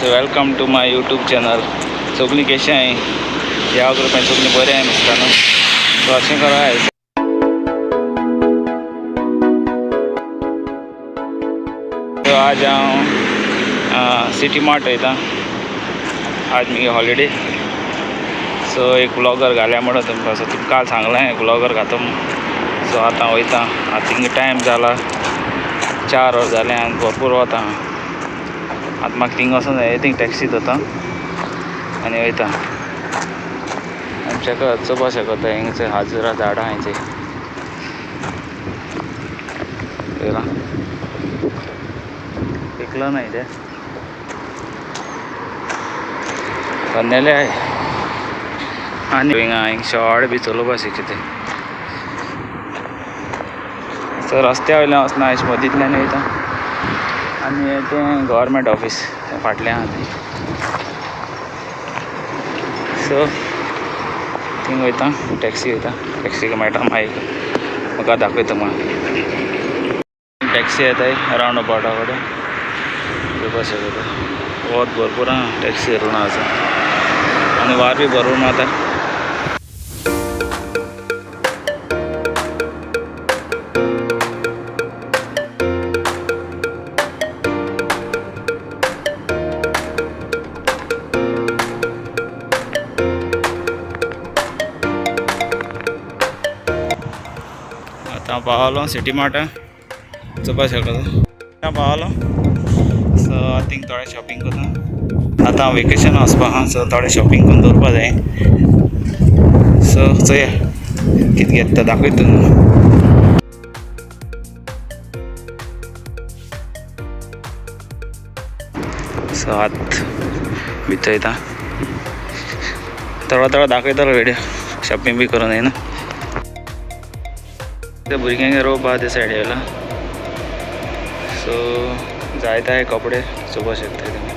Welcome to my YouTube channel. सगळीं कशें आहाय? ह्या ग्रुपान सगळीं बरें आहाय दिसता न्हू. सो अशें करा. सो आज हांव सिटी मार्ट वयता. आज मुगे हॉलिडे. सो एक व्लॉगर घालया म्हणून तुमकां. सो तुमकां काल सांगलें एक व्लॉगर घातो म्हूण. सो आतां वयता. आतां थिंगा टायम जाला, 4 वर जालें आनी भरपूर वता. आतां म्हाका थिंगा वचोंक जाय. थिंग टॅक्सी जाता आनी वयता. आमच्या चोवपा शकता हिंगचे हाजुरा झाडां हांचे येयला पिकलं नाही ते कन्नेले आहे. आनी हिंगा हिंग शॉर्ट बी चलोवपा शिकते. सो रस्त्या वयल्यान वचना, अशें मदींतल्यान वयता. आनी तें गव्हर्मेंट ऑफीस फाटल्यान आहा तें. सो थिंग वयता, टॅक्सी वयता, टॅक्सी मेळटा मागीर म्हाका दाखयता. मागीर टॅक्सी येताय रावंड अबाउटा कडेन चोवपा शकता. वत भरपूर आहा, टॅक्सी धरून आसा आनी वार बी भरपूर मारता. आतां पावलो सिटी मार्टा चोवपा शकता. पावलो. सो आतां थिंग थोडें शॉपिंग करता. आतां वेकेशन वचपा आहा. सो थोडें शॉपिंग करून दवरपा जाय. सो चोया कितें घेता, दाखयता तुमकां. सो आत भितर वयता, थोडो थोडो दाखयतलो व्हिडियो. शॉपिंग बी करून जायना. ते भुरग्यांक रोप आहा ते सायडी येयला. सो जायते कपडे चोवपा शकता तुमी.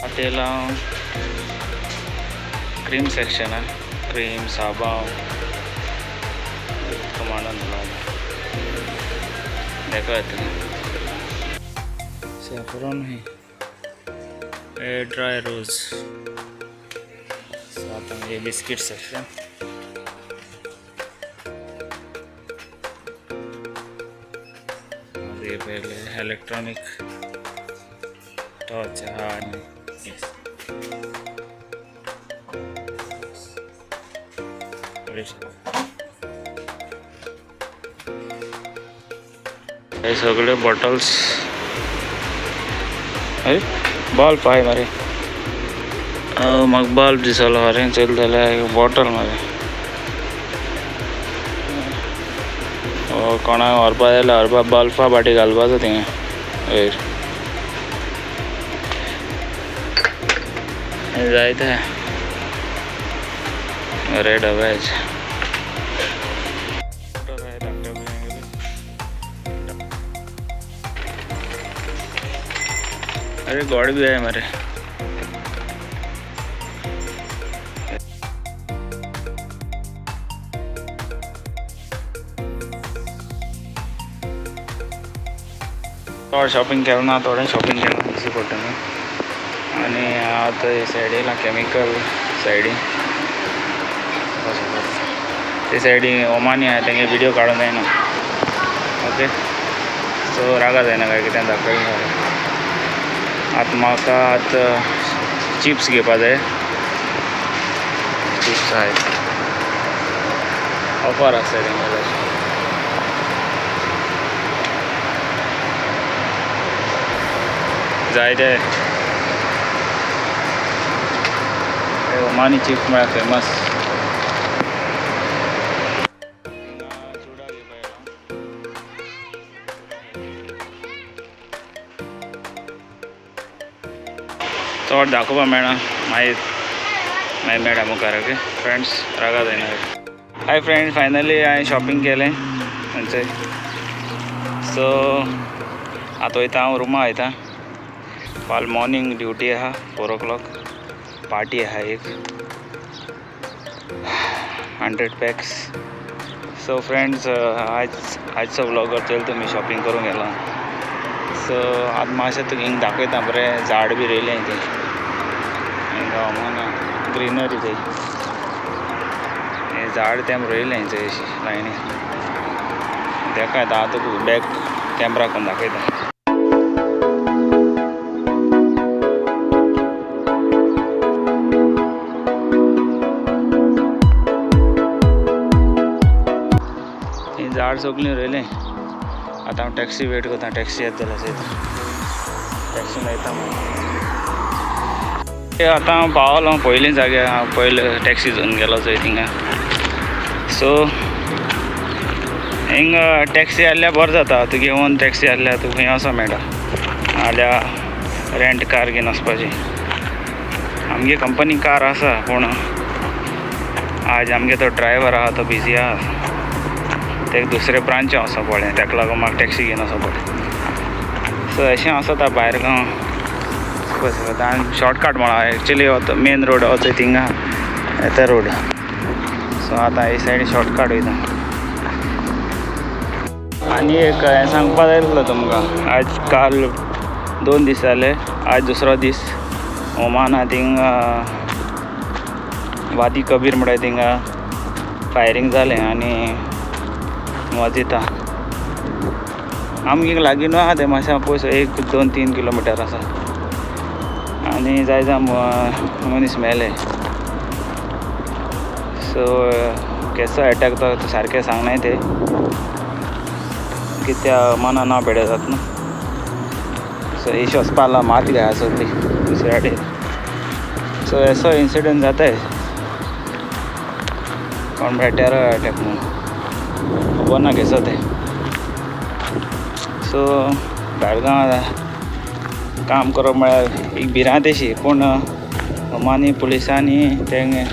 आतां येयला हांव क्रीम सेक्शनान. क्रीम, साबांव मांडून दिला देखो येतलें. सॅफरॉन हे ड्राय रोज. सो आतां हे बिस्कीट सेक्शन. हे पयले इलेक्ट्रॉनिक टॉर्च आहा आनी येस हे सगळे बॉटल्स. अरे बल्ब आहे मरे. म्हाका बल्ब दिसलो मरे. चल जाल्यार बॉटल मरे. कोणाक व्हरपा जाल्यार व्हरपा, बल्फा बाटी घालपाचो थिंगा वयर. जायते रेड वेज. अरे गॉड भी आहे मरे. थोडें शॉपिंग केलें ना, थोडें शॉपिंग केलें दिसू पडटा न्हू. आनी आतां हे सायडीन केमिकल सायडीन, ते सायडीन ओमानी आहा, तेंगे व्हिडिओ काडूंक जायना. ओके, सो रागा जायना काय कितें दाखयलें जाल्यार. आतां म्हाका आतां चिप्स घेवपा जाय. चिप्स आहाय, ऑफर आसता तेंगेले. जायते ओमानी चिप्स म्हळ्यार फेमस. चड दाखोवपा मेळना, मागीर मागीर मेळटा मुखार. ओके फ्रेंड्स, रागा जायना. हाय फ्रेंड्स, फायनली हांवें शॉपिंग केलें खंयचे. सो आतां वयता हांव रुमा वयता. फाल मॉर्निंग ड्युटी आहा, 4 o'clock party आहा एक 100 पॅक्स. सो फ्रेंड्स, आजचो व्लॉगर चल तुमी शॉपिंग करूंक गेला. सो आतां मातशें तुका हिंग दाखयता, बरें झाड बी रोयलें तें हिंगा ग्रिनरी थंय, हें झाड तें रोयलें थंय अशी लायनी. दाखयता हांव तुका बॅक कॅमरा करून दाखयता. हें झाड सगळीं रोयलें. आतां हांव टॅक्सी वेट करता, टॅक्सी येता जाल्यार टॅक्सी वयता. आतां हांव पावलो पयलीं जाग्यार, हांव पयले टॅक्सी घेवन गेलो चोय थिंगा. सो हिंगा टॅक्सी आहल्यार बरें जाता, तुगे घेवन टॅक्सी आहल्यार तुका खंय वचोंक मेळटा, नाल्यार रेंट कार घेवन वचपाची. आमगे कंपनी कार आसा, पूण आज आमगे तो ड्रायवर आहा तो बिजी आहा, तेका दुसरे ब्रांचां वचों पडलें, ताका लागून म्हाका टॅक्सी घेवन वचों पडलें. सो अशें आसता भायर गांव. आनी शॉर्टकट म्हणा एक्चुली मेन रोड वचय थिंगा येता रोड. सो आतां हे सायडीन शॉर्टकट वयता. आनी एक हें सांगपा जाय आसलो तुमकां, आज काल 2 दीस जाले, आज दुसरो दीस. ओमाना थिंगा वादी कबीर म्हणटा थिंगा फायरींग जालें आनी वाजयता. आमगे लागीं न्हू आहा तें, मातशें पयस 1 2 3 किलोमिटर आसा. आनी जाय जाय मनीस मेले. सो केसो एटॅक तो सारकें सांगनाय ते, कित्या मना ना पेडे जाता न्हू. सो ही वचपा मात घाया सगळी दुसऱ्या कडेन. सो असो इन्सिडंट जाताय, कोण म्हळ्यार टेरर एटॅक म्हणून खबर ना केसो तें. सो भायर गांवां काम करप म्हळ्यार एक भिरांत अशी, पूण ओमानी पुलिसांनी तेंगे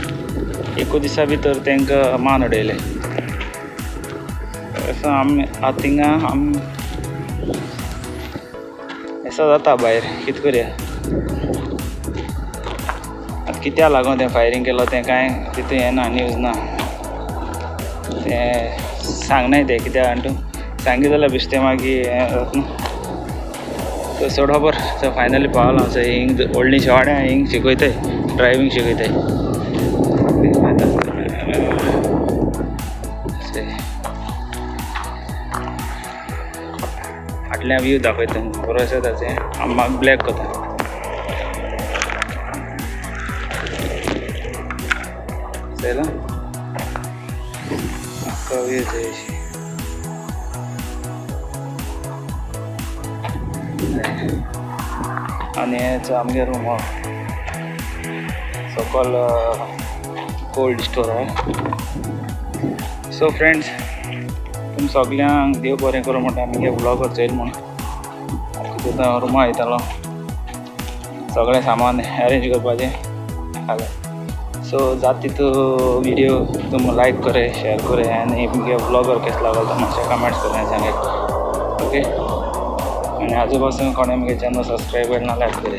एकू दिसा भितर तांकां मान उडयलें. असो आमी आतां थिंगा आमी असो जाता भायर, कितें करया आतां, कित्याक लागून तें फायरींग केलो तें कांय तितून हें ना, न्यूज ना, तें सांगनाय तें कित्याक आनी तूं सांगी जाल्यार बेश्टें मागीर हें जाता न्हू. सो चड खबर. सो फायनली पावलो. सो हिंग व्हडली शेवाड्या हिंग शिकयताय, ड्रायवींग शिकयताय. फाटल्या व्यू दाखयता बरो आसा ताचें, आमी ब्लॅक करता. चोयला म्हाका व्यू थंय अशी. आनी हेच आमगे रूम आहा सकयल कोल्ड स्टोर आहा. सो फ्रेंड्स, तुम सगल्यांक देव बरें करूं म्हणटा, आमगे व्लॉगर चोयल म्हूण. कितें आतां रुमा वयतालो, सगळें सामान अरेंज करपाचें जालें. सो जाता तितू विडियो तुम लायक करे, शेयर करे आनी मुगे व्लॉगर केसो लागलो तो मातशें कमेंट्स करून सांगात. ओके, आनी आजू पासून कोणें मुगे चॅनल सबस्क्रायब केलें ना लायक करे.